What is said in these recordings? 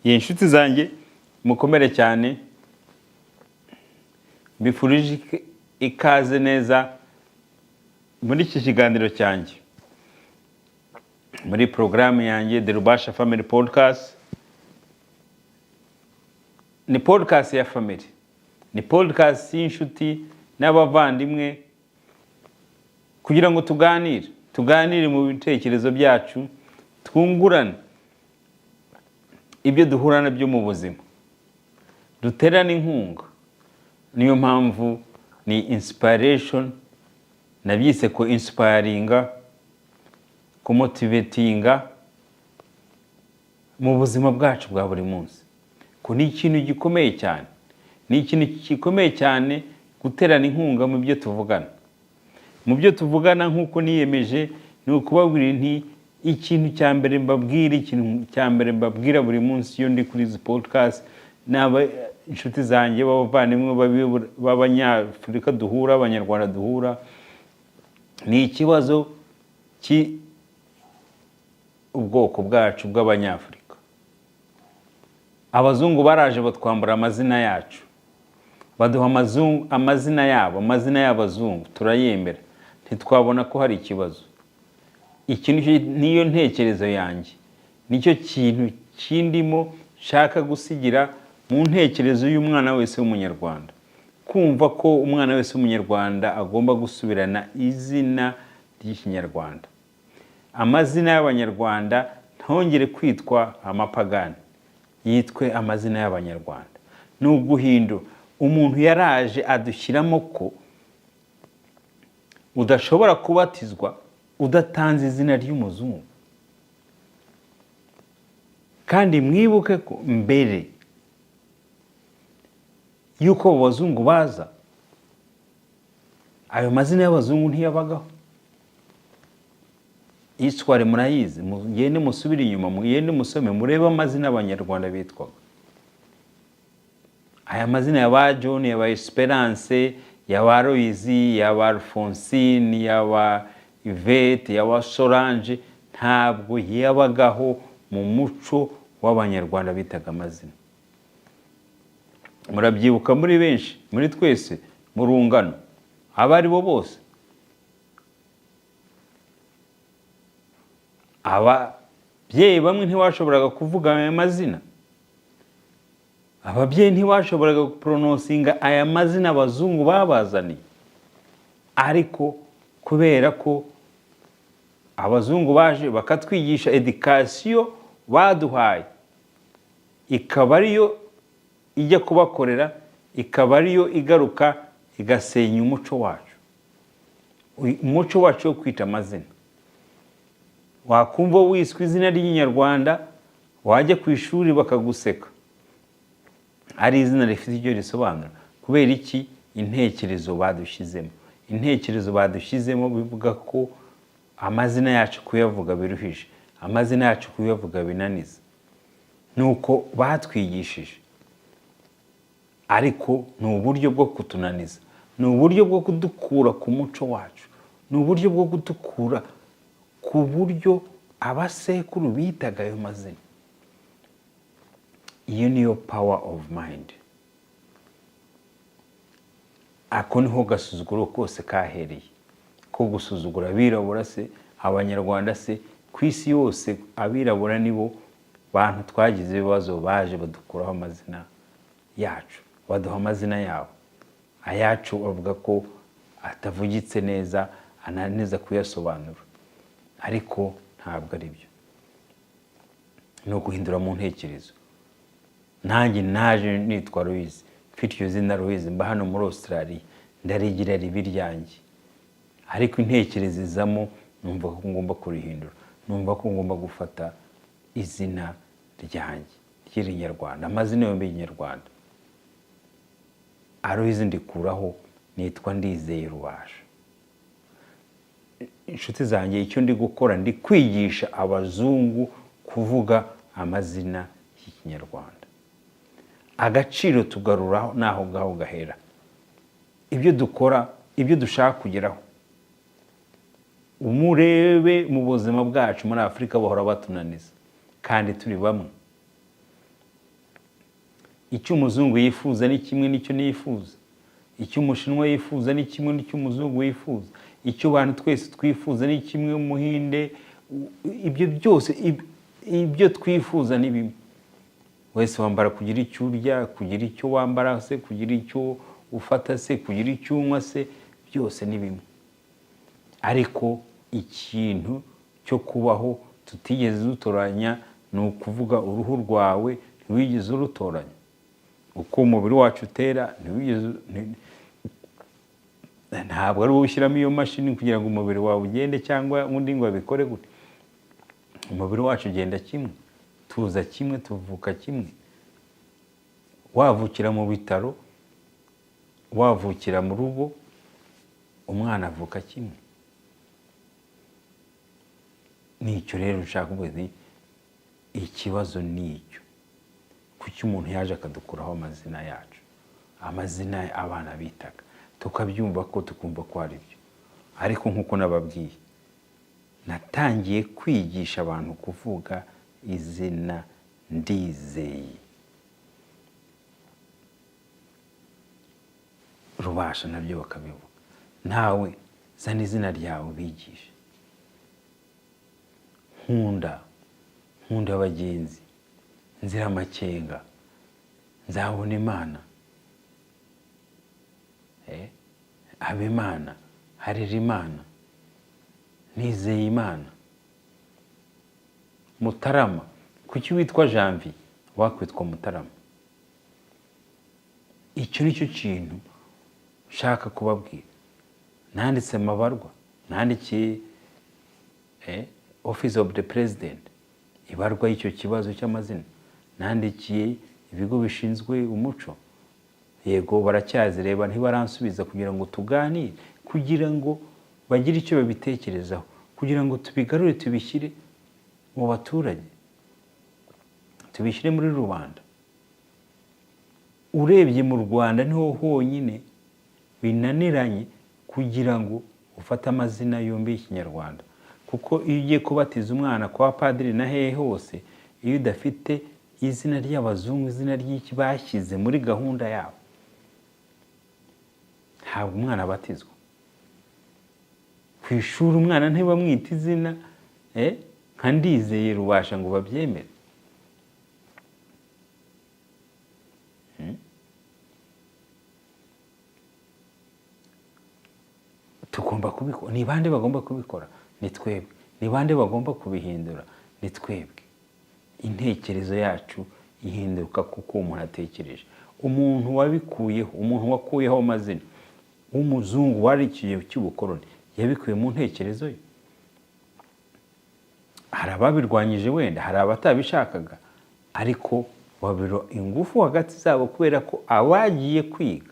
Iyi inshuti zanjye, mukomere cyane, mbifurije ikaze neza muri iki kiganiro cyanjye, muri porogaramu yanjye The Rubasha Family Podcast. Ni podcast ya family, ni podcast y'inshuti n'abavandimwe, kugira ngo tuganire, tuganire mu bitekerezo byacu, twungurane ibyo duhura nabyo mu buzima, duterane inkunga. Niyo mpamvu ni inspiration, nabyise ko inspiringa, kumotivatinga mu buzima bwacu bwa buri munsi, ko ni ikintu gikomeye cyane, ni ikintu gikomeye cyane guterana inkunga mu byo tuvugana, mu byo tuvugana. Nk'uko niyemeje, ni ukubabwira nti ikintu cya mbere mbabwira, ikintu cya mbere mbabwira buri munsi iyo ndi kuri izi podcast, ni inshuti zanjye b'abavandimwe b'Abanyafurika duhura, Abanyarwanda duhura, ni ikibazo cy'ubwoko bwacu bw'Abanyafurika. Abazungu baraje batwambura amazina yacu, baduha amazina yabo, amazina y'abazungu, turayemera, ntitwabona ko hari ikibazo. Iki niyo ntekerezo yanjye, nicyo kintu kindimo nshaka gusigira mu ntekerezo y'umwana wese w'Umunyarwanda, kumva ko umwana wese w'Umunyarwanda agomba gusubirana izina ry'Ikinyarwanda, amazina y'Abanyarwanda ntongere kwitwa amapagani, yitwe amazina y'Abanyarwanda. Ni uguhindura. Umuntu yaraje adushyiramo ko udashobora kubatizwa udatanze izina ry'umuzungu. Kandi mwibuke ko mbere y'uko abo bazungu baza, ayo mazina y'abazungu ntiyabagaho. Histoire murayizi, mugende musubire inyuma, mugende musome, murebe amazina Abanyarwanda bitwaga. Aya mazina ya ba John, ya ba Esperance, ya ba Loyizi, ya ba Alphonsine, ya ba Yvette, ya ba Solange, ntabwo yabagaho mu muco w'Abanyarwanda bitaga amazina. Murabyibuka muri benshi, muri twese, mu rungano, abo ari bo bose, ababyeyi bamwe ntibashoboraga kuvuga aya mazina, ababyeyi ntibashoboraga gupronounceinga aya mazina abazungu babazaniye. Ariko kubera ko abazungu baje bakatwigisha, éducation baduhaye ikaba ariyo ijya kubakorera, ikaba ariyo igaruka igasenya umuco wacu, umuco wacu wo kwita amazina. Wakumva wiswe izina ry'Inyarwanda, wajya ku ishuri bakaguseka, ari izina rifite icyo risobanura. Kubera iki? Intekerezo badushyizemo, intekerezo badushyizemo bivuga ko amazina yacu kuyavuga biruhije, amazina yacu kuyavuga binaniza. Ni uko batwigishije, ariko ni uburyo bwo kutunaniza, ni uburyo bwo kudukura ku muco wacu, ni uburyo bwo kudukura ku buryo abasekuru bitaga ayo mazina. Iyo niyo power of mind. Ako niho gasuzuguro kose kahereye, ko gusuzugura abirabura se, Abanyarwanda se, ku isi yose abirabura nibo bantu twagize ibibazo. Baje badukuraho amazina yacu, baduha amazina yabo. Ayacu bavuga ko atavugitse neza, ananiza kuyasobanura, ariko ntabwo ari byo, ni uguhindura mu ntekerezo. Nanjye naje nitwa Louise, mfite iryo zina Louise, mba hano muri Australia, ndarigira ribi ryanjye, ariko intekerezo izamo, numva ko ngomba kurihindura, numva ko ngomba gufata izina ryanjye ry'Irinyarwanda, amazina yombi y'Inyarwanda. Aloyizi ndikuraho, nitwa Ndizeye Rubasha. Inshuti zanjye, icyo ndi gukora, ndi kwigisha abazungu kuvuga amazina y'Ikinyarwanda. Agaciro tugaruraho n'aho ngaho gahera. Ibyo dukora, ibyo dushaka kugeraho, umurebe mu buzima bwacu muri Afurika bahora batunaniza kandi turi bamwe. Icyo umuzungu yifuza ni kimwe n'icyo nifuza, icyo umushinwa yifuza ni kimwe n'icyo umuzungu yifuza, icyo abantu twese twifuza ni kimwe, umuhinde, ibyo byose, ibyo twifuza ni bimwe. Wese wambara kugira icyo urya, kugira icyo wambara se, kugira icyo ufata se, kugira icyo unywa se, byose ni bimwe. Ariko ikintu cyo kubaho tutigeze dutoranya ni ukuvuga uruhu rwawe ntiwigeze urutoranya, uko umubiri wacu utera ntiwigeze ntabwo ari wowe ushyiramo iyo mashini kugira ngo umubiri wawe ugende cyangwa undi ngo abikore gute. Umubiri wacu ugenda kimwe, tuza kimwe, tuvuka kimwe. Wavukira mu bitaro, wavukira mu rugo, umwana avuka kimwe. Nicyo rero nshaka kuvuga nti ikibazo ni icyo: kuki umuntu yaje akadukuraho amazina yacu, amazina abana bitaga, tukabyumva ko tukumva ko ari byo? Ariko nk'uko nababwiye, natangiye kwigisha abantu kuvuga izina Ndizeye Rubasha, nabyo bakabivuga. Nawe zana izina ryawe bigishe. Nkunda, nkunda abagenzi, nzira amakenga, nzabona Imana, Habimana, Harerimana, nizeye Imana, Mutarama. Kuki witwa Janvier wakwitwa Mutarama? Icyo ni cyo kintu nshaka kubabwira. Nanditse amabarwa, nandikiye Office of the President ibarwa y'icyo kibazo cy'amazina, nandikiye ibigo bishinzwe umuco. Yego, baracyazireba, ntibaransubiza kugira ngo tuganire, kugira ngo bagire icyo babitekerezaho, kugira ngo tubigarure, tubishyire mu baturage, tubishyire muri rubanda. Urebye mu Rwanda niho honyine binaniranye kugira ngo ufate amazina yombi y'Ikinyarwanda, kuko iyo ugiye kubatiza umwana kwa padiri na hehe hose, iyo udafite izina ry'abazungu, izina ry'iki bashyize muri gahunda yabo, ntabwo umwana abatizwa. Ku ishuri umwana ntibamwita izina nka Ndizeye Rubasha ngo babyemere. Tugomba kubikora. Ni bande bagomba kubikora? Ni twebwe. Ni bande bagomba kubihindura? Ni twebwe. Intekerezo yacu ihinduka kuko umuntu atekereje. Umuntu wabikuyeho, umuntu wakuyeho amazina w'umuzungu wari ikihe cy'ubukoroni, yabikuye mu ntekerezo ye. Hari ababirwanyije wenda, hari abatabishakaga, ariko babiro ingufu hagati zabo, kubera ko abagiye kwiga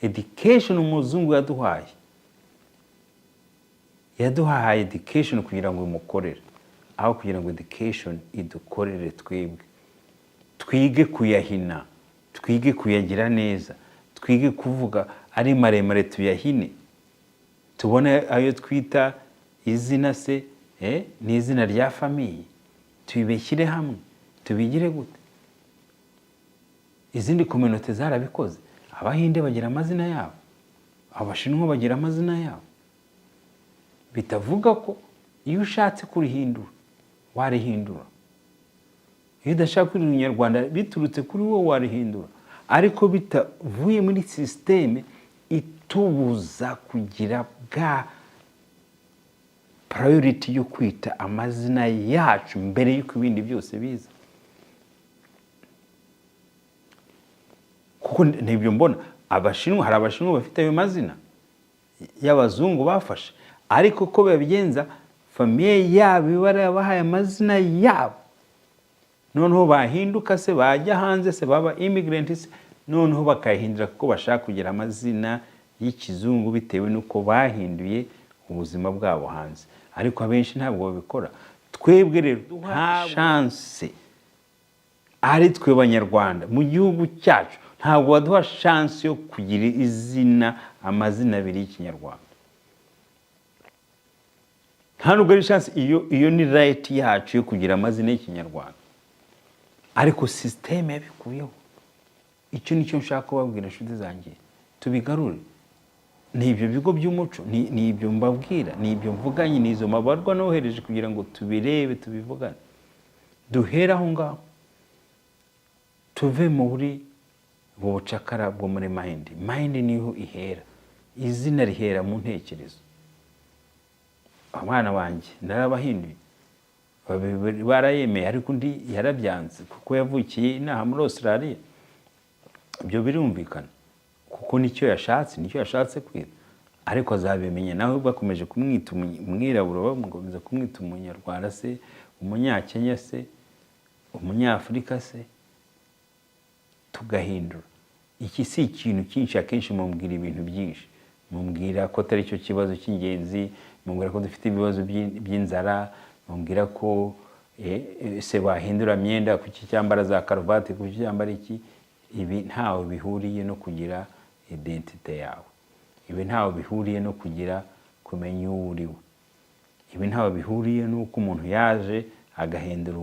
education umuzungu yaduhaye, yaduhaye education kugira ngo imukorere, aho kugira ngo education idukorere twebwe. Twige kuyahina, twige kuyagira neza, twige kuvuga ari maremare tuyahine, tubone ayo twita izina se n'izina rya famille, tubishyire hamwe, tubigire gute? Izindi communauté zarabikoze. Abahinde bagira amazina yabo, Abashinwa bagira amazina yabo. Bitavuga ko iyo ushatse kurihindura warihindura, iyo udashaka kuriha Inyarwanda biturutse kuri wowe warihindura, ariko bitavuye muri système itubuza kugira bwa priority yo kwita amazina yacu mbere y'uko ibindi byose biza. Kuko ntibyo mbona. Abashinwa, hari Abashinwa bafite ayo mazina y'abazungu bafashe, ariko ko babigenza, famille yabo iba yarabahaye amazina yabo, noneho bahinduka se, bajya hanze se, baba immigrant se, noneho bakayahindura kuko bashaka kugira amazina y'ikizungu bitewe n'uko bahinduye ubuzima bwabo hanze. Ariko abenshi ntabwo babikora. Twebwe rero nta chance, ari twe Banyarwanda mu gihugu cyacu, ntabwo baduha chance yo kugira izina, amazina abiri y'Ikinyarwanda. Nta nubwo ari chance, iyo ni right yacu yo kugira amazina y'Ikinyarwanda, ariko système yabikuyeho. Icyo nicyo nshaka kubabwira, inshuti zanjye, tubigarure. Ni ibyo bigo by'umuco, ni ibyo mbabwira, ni ibyo mvuganye, ni izo mabarwa nohereje kugira ngo tubirebe, tubivugane, duhere aho ngaho, tuve muri ubu bucakara bwo muri mind. Mind niho ihera, izina rihera mu ntekerezo. Abana banjye narabahinduye, babiri barayemeye, ariko undi yarabyanze kuko yavukiye inaha muri Australia. Ibyo birumvikana kuko nicyo yashatse kwita, ariko azabimenya nawe. Bakomeje kumwita umwirabura, bakomeza kumwita Umunyarwanda se, Umunyakenya se, Umunyafurika se, tugahindura. Iki si ikintu cyinshi. Akenshi mumbwira ibintu byinshi, mumbwira ko atari cyo kibazo cy'ingenzi, mumbwira ko dufite ibibazo by'inzara, mumbwira ko se wahindura myenda, kuki cyambara za karuvati, kuki cyambara iki. Ibi ntawe bihuriye no kugira identité yawe, ibi ntawe bihuriye no kugira kumenya uwo uri we, ibi ntawe bihuriye n'uko umuntu yaje agahindura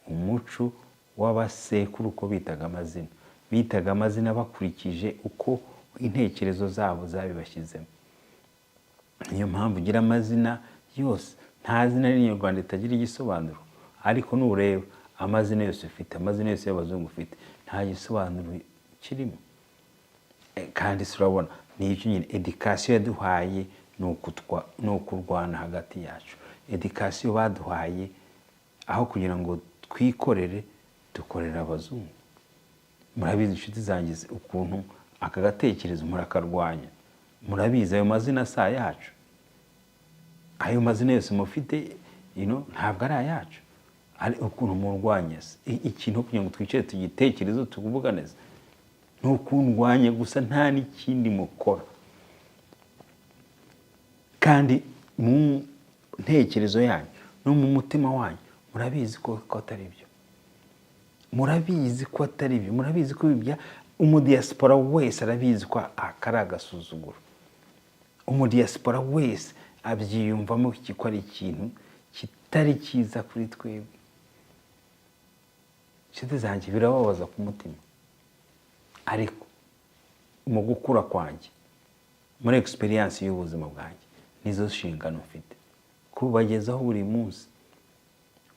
umuco w'abasekuru, uko bitaga amazina. Bitaga amazina bakurikije uko intekerezo zabo zabibashyizemo. Niyo mpamvu ugira amazina yose, nta zina ry'Inyarwanda ritagira igisobanuro, ariko nureba amazina yose ufite, amazina yose y'abazungu ufite, nta gisobanuro kirimo. Kandi se urabona ni icyo nyine éducation yaduhaye, ni ukurwana hagati yacu. Éducation baduhaye, aho kugira ngo twikorere, dukorera abazungu. Murabizi, inshuti zanjye, ukuntu aka gatekerezo murakarwanya. Murabizi, ayo mazina si ayacu. Ayo mazina yose mufite ntabwo ari ayacu. Ari ukuntu murwanya se ikintu kugira ngo twicare tugitekerezo, tuvugane, ni ukundwanya gusa, nta n'ikindi mukora. Kandi mu ntekerezo yanyu no mu mutima wanyu murabizi ko atari byo, murabizi ko atari byo, murabizi ko ibya umudiyasipora wese arabizi ko aka ari agasuzuguro. Umudiyasipora wese abyiyumvamo ko ari ikintu kitari cyiza kuri twebwe. Inshuti zanjye, birababaza ku mutima, ariko mu gukura kwanjye, muri experience y'ubuzima bwanjye, nizo nshingano mfite kubagezaho buri munsi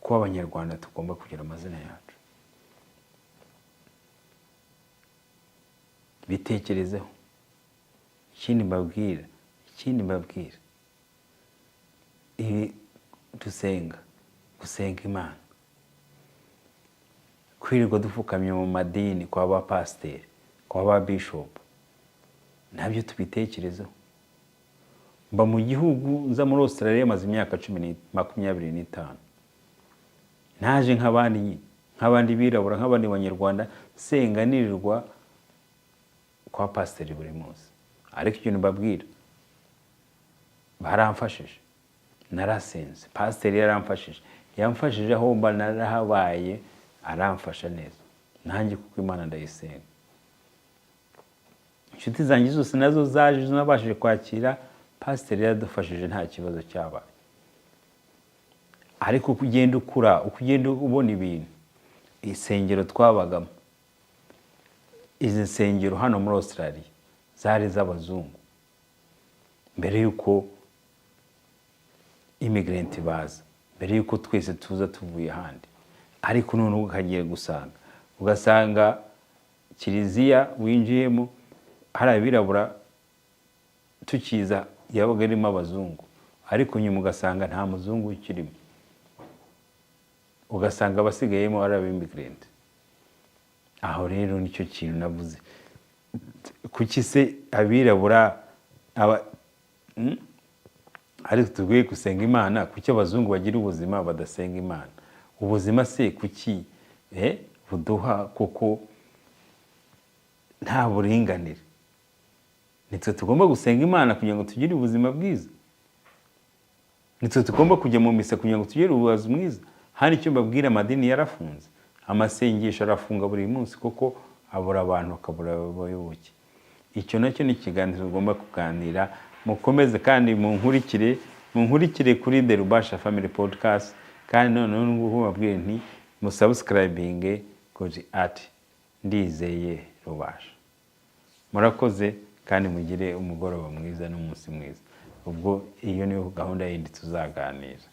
ko Abanyarwanda tugomba kugira amazina yacu. Bitekerezeho. Ikindi mbabwira, ibi dusenga, gusenga Imana, kwirirwa dupfukamye mu madini kwa ba pasiteri, kwa ba bishopu, nabyo tubitekerezeho. Mba mu gihugu, nza muri Australia maze imyaka 25. Naje nk'abandi nyine, nk'abandi birabura, nk'abandi Banyarwanda, nsenga, nirirwa kwa pasiteri buri munsi. Ariko ikintu mbabwira, baramfashije, narasenze, pasiteri yaramfashije, yamfashije aho mba narahabaye, aramfasha neza nanjye kuko Imana ndayisenga. Inshuti zanjye zose nazo zaje nabashije kwakira, pasiteri yaradufashije, nta kibazo cyabaye. Ariko uko ugenda ukura, uko ugenda ubona ibintu, insengero twabagamo, izi nsengero hano muri Australia zari iz'abazungu mbere y'uko immigrant baza, mbere y'uko twese tuza tuvuye ahandi. Ariko noneho ukagiye gusanga, ugasanga kiliziya winjiyemo hari abirabura. Tukiza yabaga irimo abazungu, ariko nyuma ugasanga nta muzungu ukirimo, ugasanga abasigayemo ari aba immigrant. Aho rero nicyo kintu navuze: kuki se abirabura aba Ariko tugwiye gusenga Imana? Kuki abazungu bagira ubuzima badasenga Imana? Ubuzima se kuki buduha kuko nta buringanire? Nitwe tugomba gusenga Imana kugira ngo tugire ubuzima bwiza, nitwe tugomba kujya mu misa kugira ngo tugire ubuzima bwiza. Hari icyo mbabwira: amadini yarafunze, amasengesho arafunga buri munsi kuko abura abantu, akabura abayoboke. Icyo nacyo ni ikiganiro tugomba kuganira. Mukomeze kandi munkurikire kuri The Rubasha Family Podcast. Kandi noneho ngubu mbabwire nti musubscribinge kuri @NdizeyeRubasha. Rubasha. Murakoze kandi mugire umugoroba mwiza n'umunsi mwiza. Ubwo iyo niyo gahunda yindi tuzaganira.